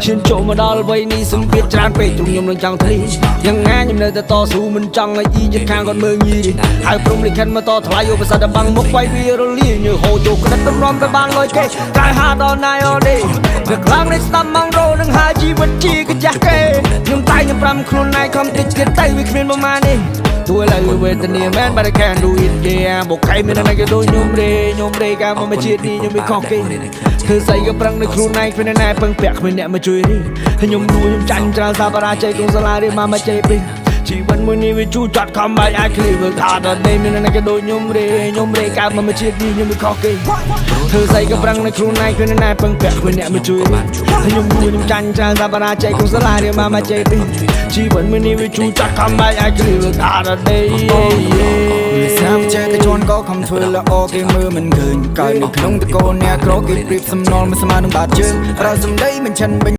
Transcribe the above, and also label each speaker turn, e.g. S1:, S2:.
S1: ឈានចូលមកដល់វ័យនេះសម្ពាធច្រើនពេកទ្រុងខ្ញុំនឹងចង់ធ្លីយ៉ាងណាខ្ញុំនៅតែតស៊ូមិនចង់ឲ្យអ៊ីចិត្តខាងគាត់មើងងាយហើយព្រំលិខិតមកតថ្លៃឧបសគ្គតែបាំងមុខវាយវារលាយញើហូរចូលក្តិតតម្រាំទៅបានលុយគេតែហាដល់ណាយអដេនឹកឡើងនេះស្ដាប់ម៉ងរោនឹងហើយជីវិតជាកាចាស់គេខ្ញុំតែខ្ញុំប្រាំខ្លួនឯងខំតិចទៀតទៅវាគ្មានប្រមាណនេះទួឥឡូវវេទនាមែន but I can't do it, yeah. បុកខៃមានតែគេដូចខ្ញុំរេខ្ញុំរេកាមកមកជាតិនេះខ្ញុំមិនខុសគេធ្វើស្អីក៏ប្រឹងនៅខ្លួនឯងគ្មានអ្នកណាពឹងពាក់គ្មានអ្នកមកជួយទេខ្ញុំដួលខ្ញុំចាញ់ច្រើនសាបរាជ័យក្នុងសាលារៀនមកមកជ័យពេកជីវិតមួយនេះវាជូរចត់ខំបាច់អាចឃ្លីវើថាដល់នេះមានអ្នកគេដូចខ្ញុំរេខ្ញុំរេកើតមកមកជាតិនេះខ្ញុំមិនខុសគេធ្វើស្អីក៏ប្រឹងនៅខ្លួនឯងគ្មានអ្នកណាពឹងពាក់គ្មានអ្នកមកជួយទេខ្ញុំដួលខ្ញុំចាញ់ច្រើនសាបរាជ័យក្នុងសាលារៀនមកមកជ័យពេកជីវិតមួយនេះវាជូរចត់ខំបាច់អាចឃ្លីវើថាដល់នេះ
S2: ស្នាមចេះតែជន់ក៏ខំធ្វើល្អគេមើលមិនឃើញកើតនៅក្នុងតកូនអ្នកក្រគេប្រៀបសំណល់មិនស្មើនឹងបាតជើងប្រើសម្ដីមិនឆិនបញ្